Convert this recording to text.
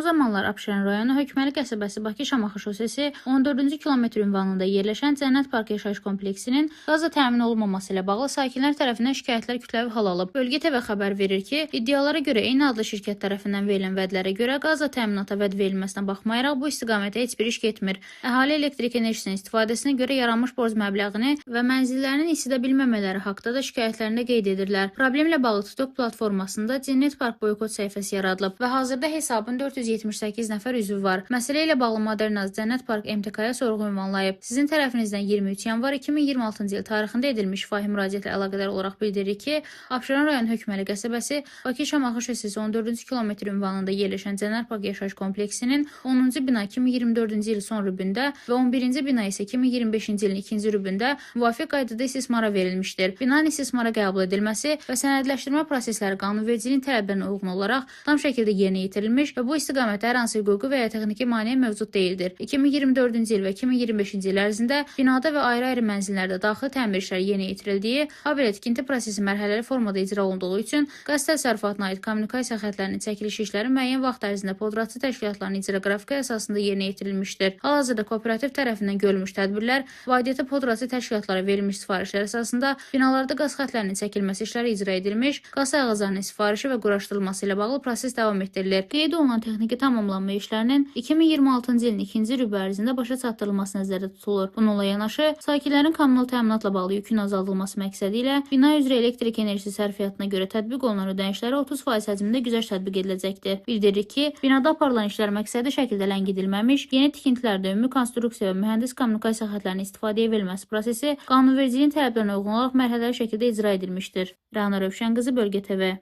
zamanlar Abşeron rayonu Hökməli qəsəbəsi Bakı-Şamaxı şosesi 14-cü kilometr ünvanında yerləşən Cənnət Park yaşayış kompleksinin qazla təmin olunmaması ilə bağlı sakinlər tərəfindən şikayətlər kütləvi hal alıb. Bölgə TV xəbər verir ki, iddialara görə eyni adlı şirkət tərəfindən verilən vədlərə görə qazla təminata vəd verilməsinə baxmayaraq bu istiqamətə heç bir iş getmir. Əhali elektrik enerjisinin istifadəsinə görə yaranmış borc məbləğini və mənzillərinin isidə bilməmələri haqda da şikayətlərində qeyd edirlər. Problemlə bağlı TikTok platformasında Cənnət Park boykot səhifəsi yaradılıb və hazırda hesabın 478 nəfər üzvü var. Məsələ ilə bağlı Modernaz Cənnət Park MTK-ya sorğu ünvanlayıb. Sizin tərəfinizdən 23 yanvar 2026-cı il tarixində edilmiş şifahi müraciətlə əlaqədar olaraq bildirir ki, Abşeron rayon Hökməli qəsəbəsi Bakı-Şamaxı şosesi 14-cü kilometr ünvanında yerləşən Cənnət Park yaşayış kompleksinin 10-cu bina 2024-cü il son rübündə və 11-ci bina isə 2025-ci ilin ikinci rübündə müvafiq qaydada istismara verilmişdir. Binanın istismara qəbul edilməsi və sənədləşdirmə prosesləri qanunvericiliyin tələblərinə uyğun olaraq tam şəkildə yerinə yetirilmiş və bu istiqamətdə hər hansı hüquqi və ya texniki maneə mövcud deyildir. 2024-cü il və 2025-ci il ərzində binada və ayrı-ayrı mənzillərdə daxili təmir işləri yerinə yetirildiyi, habelə tikinti prosesi mərhələli formada icra olunduğu üçün qaz təsərrüfatına aid kommunikasiya xətlərinin çəkilişi işləri müəyyən vaxt ərzində podratçı təşkilatlarının icra qrafiki əsasında yerinə yetirilmişdir. Hal-hazırda kooperativ tərəfindən görülmüş tədbirlər və aidiyyəti podratçı təşkilatlara verilmiş sifarişlər əsasında binalarda qaz xətlərinin çəkilməsi işləri icra edilmiş, qaz sayğaclarının sifarişi və quraşdırılması ilə bağlı proses davam etdirilir. Qeyd olunan texniki tamamlanma işlərinin 2026-cı ilin ikinci rübə ərzində başa çatdırılması nəzərdə tutulur. Bununla yanaşı, sakinlərin kommunal təminatla bağlı yükün azaldılması məqsədi ilə bina üzrə elektrik enerjisi sərfiyyatına görə tətbiq olunan ödənişlərə 30% həcmində güzəşt tətbiq ediləcəkdir. Bildiririk ki, binada aparılan işlər məqsədi şəkildə ləngidilməmiş, yeni tikintilərdə ümumi konstruksiya və mühəndis kommunikasiya xətlərinin istifadəyə verilməsi prosesi qanunvericiliyin tələblərinə uyğun olaraq mərhələli şəkildə icra edilmişdir. Rəna Rövşən qızı, Bölgə TV.